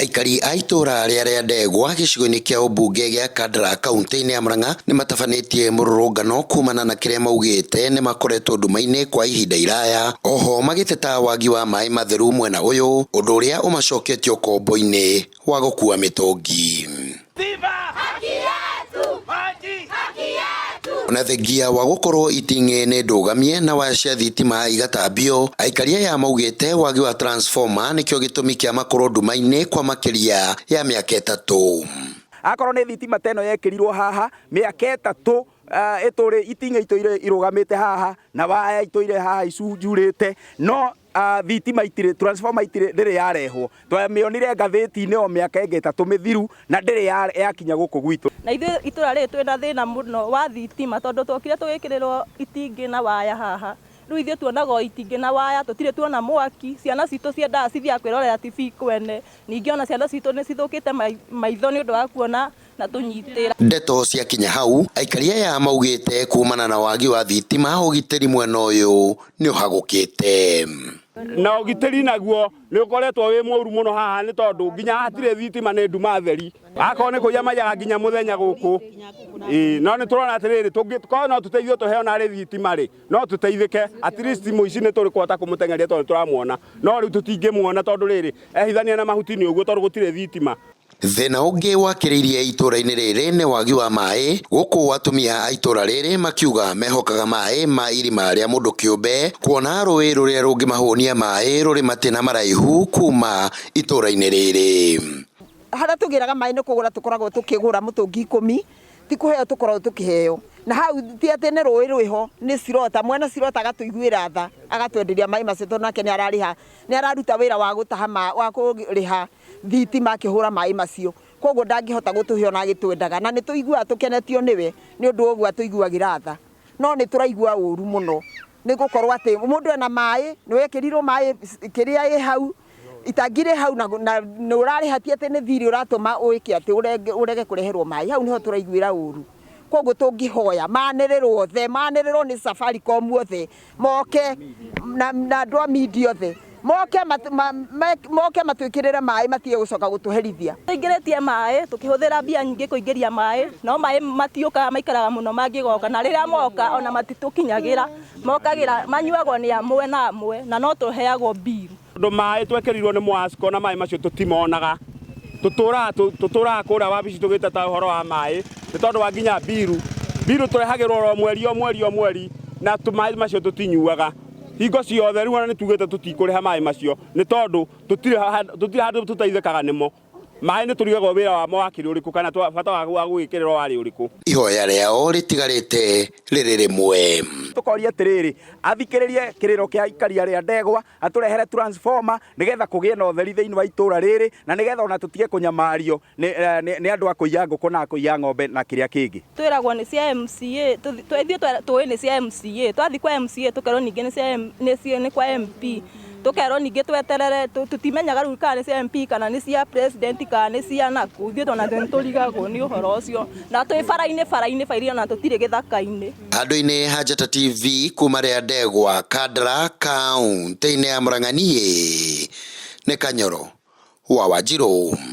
Aikari a itũũra rĩa Rĩandegwa gĩcigo-inĩ kĩa ũmbunge gĩa Kandara kaunti-inĩ ya Murang'a nĩ matabanĩtie mũrũrũngano kumana na kĩrĩa maugĩte nĩ makoretwo nduma-inĩ kwa ihinda iraya, oho magĩteta wagi wa maĩ matheru mwena ũyũ, ũndũ ũrĩa ũmacoketie ũkombo-inĩ wa gũkua mĩtũngi. Ona thengia wa gũkorwo iting'ĩ nĩ ndũgamie na waya cia thitima igatambio, aikari aya maugĩte wagi wa transformer nĩkĩo gĩtũmi kĩa makorwo nduma-inĩ kwa makĩria ya mĩaka 3. Akorwo nĩ thitima ta ĩno yekĩrirwo haha mĩaka 3 ĩtũrĩ iting'ĩ itũire irũgamĩte haha na waya itũire haha icunjurĩte, no thitima itirĩ, transformer itirĩ, ndĩrĩ yarehwo. Twamĩonire ngathĩti-inĩ o mĩaka ĩngĩ 3 mĩthiru na ndĩrĩ yakinya gũkũ gwitũ. Na ithuĩ itũra rĩrĩ twĩna thĩna mũno wa thitima tondũ twokire tũgĩkĩrĩrwo itingĩ na waya haha. Rĩu ithuĩ tuonaga o itingĩ na waya, tũtirĩ tuona mwaki, ciana citũ ciendaga cithiaga kwĩrorera TV kwene. Ningĩ ona ciana citũ nĩ cithũkĩte maitho nĩ ũndũ wa kuona na tũnyitĩra. Ndeto ciakinya hau, aikari aya maugĩte kumana na wagi wa thitima ũgitĩri mwena ũyũ nĩ ũhagũkĩte. Na ũgitĩri naguo nĩ ũkoretwo wĩ mũru mũno haha nĩ tondũ nginya hatirĩ thitima nĩ nduma theri. Akorwo nĩ kũiya maiyaga nginya mũthenya gũkũ. Ĩĩ, no nĩ tũrona atĩrĩrĩ, tũngĩkorwo no tũteithio tũheo narĩ thitima rĩ, no tũteithĩke. At least mũici nĩ tũrĩ kũhota kũmũteng'eria tondũ nĩ tũramuona. No rĩu tũtingĩmuona tondũ rĩrĩ, ehithania na mahuti-inĩ ũguo tondũ gũtirĩ thitima. Thĩna ũngĩ wakĩrĩirie itũũra-inĩ rĩrĩ nĩ wagi wa maĩ, gũkũ atumia a itũũra rĩrĩ makiuga mehokaga maĩ ma irima rĩa mũndũ kĩũmbe, kuona rũĩ rũrĩa rũngĩmahũnia maĩ rũrĩ matĩna maraihu kuma itũũra-inĩ rĩrĩ. Harĩa tũgĩraga maĩ nĩ kũgũra tũkoragwo tũkĩgũra mũtũngi 10, ti kũheo tũkoragwo tũkĩheo. Na hau ti atĩ nĩ rũĩ rwĩho, nĩ Cirota, mwene Cirota agatũiguĩra tha, agatwenderia maĩ macio tondũ nake nĩ ararĩha, nĩ araruta wĩra wa gũtaha maĩ, wa kũrĩha thitima akĩhũra maĩ macio. Koguo ndangĩhota gũtũhe ona agĩtwendaga, na nĩ tũiguaga tũkenetio nĩwe nĩ ũndũ wa ũguo atũiguagĩra tha. No nĩ tũraigua ũru mũno nĩ gũkorwo atĩ mũndũ ena maĩ, nĩ wekĩrirwo maĩ kĩrĩa ĩ hau, itangi rĩ hau na nĩ ũrarĩha, ti atĩ nĩ thirĩ ũratũma wĩke atĩ ũrege kũreherwo maĩ. Hau nĩho tũraiguĩra ũru. Koguo tũngĩhoya manĩrĩrwo othe, manĩrĩrwo nĩ Safaricom othe, moke na andũ a media othe, moke moke matwĩkĩrĩre maĩ, matige gũcoka gũtũherithia. Tũingĩrĩtie maĩ tũkĩhũthĩra mbia nyingĩ kũingĩria maĩ, no maĩ matiũkaga, maikaraga mũno mangĩgoka, na rĩrĩa moka ona matitũkinyagĩra, mokagĩra manyuagwo nĩ amwe na amwe, na no tũheagwo mbiru. Tondũ maĩ twekĩrirwo nĩ Mwasco na maĩ macio tũtimonaga, tũtũraga kũrĩa wabici tũgĩteta ũhoro wa maĩ nĩ tondũ wa nginya mbiru. Mbiru tũrehagĩrwo o mweri o mweri o mweri na maĩ macio tũtinyuaga hingo ciothe. Rĩu ona nĩ tugĩte tũtikũrĩha maĩ macio nĩ tondũ tũtirĩ handũ tũteithĩkaga nĩmo. Maĩ nĩ tũrigagwo wĩra wamo wakĩrĩ ũrĩkũ kana bata wa gwĩkĩrĩrwo warĩ ũrĩkũ. Ihoya rĩao rĩtigarĩte rĩrĩ rĩmwe. Tũkoria atĩrĩrĩ, athikĩrĩrie kĩrĩro kĩa aikari a Rĩandegwa, atũrehere transformer nĩgetha kũgĩe na ũtheri thĩinĩ wa itũũra rĩrĩ, na nĩgetha ona tũtige kũnyamario nĩ andũ a kũiya ngũkũ na a kũiya ng'ombe na kĩrĩa kĩngĩ. Twĩragwo nĩ cia MCA, ithuĩ tũĩ nĩ cia MCA, twathiĩ kwa MCA tũkerwo ningĩ nĩ kwa MP, tũkerwo ningĩ tweterere, tũtimenyaga rĩu kana nĩ cia MP kana nĩ cia president kana nĩ cia nakũ, ithuĩ ona nĩ tũrigagwo nĩ ũhoro ũcio, na twĩ bara-inĩ bara-inĩ bairi ona tũtirĩ gĩthaka-inĩ. Handũ-inĩ ha Njata TV kuma Rĩandegwa, Kandara, kaunti-inĩ ya Murang'a, niĩ nĩ Kanyoro wa Wanjirũ.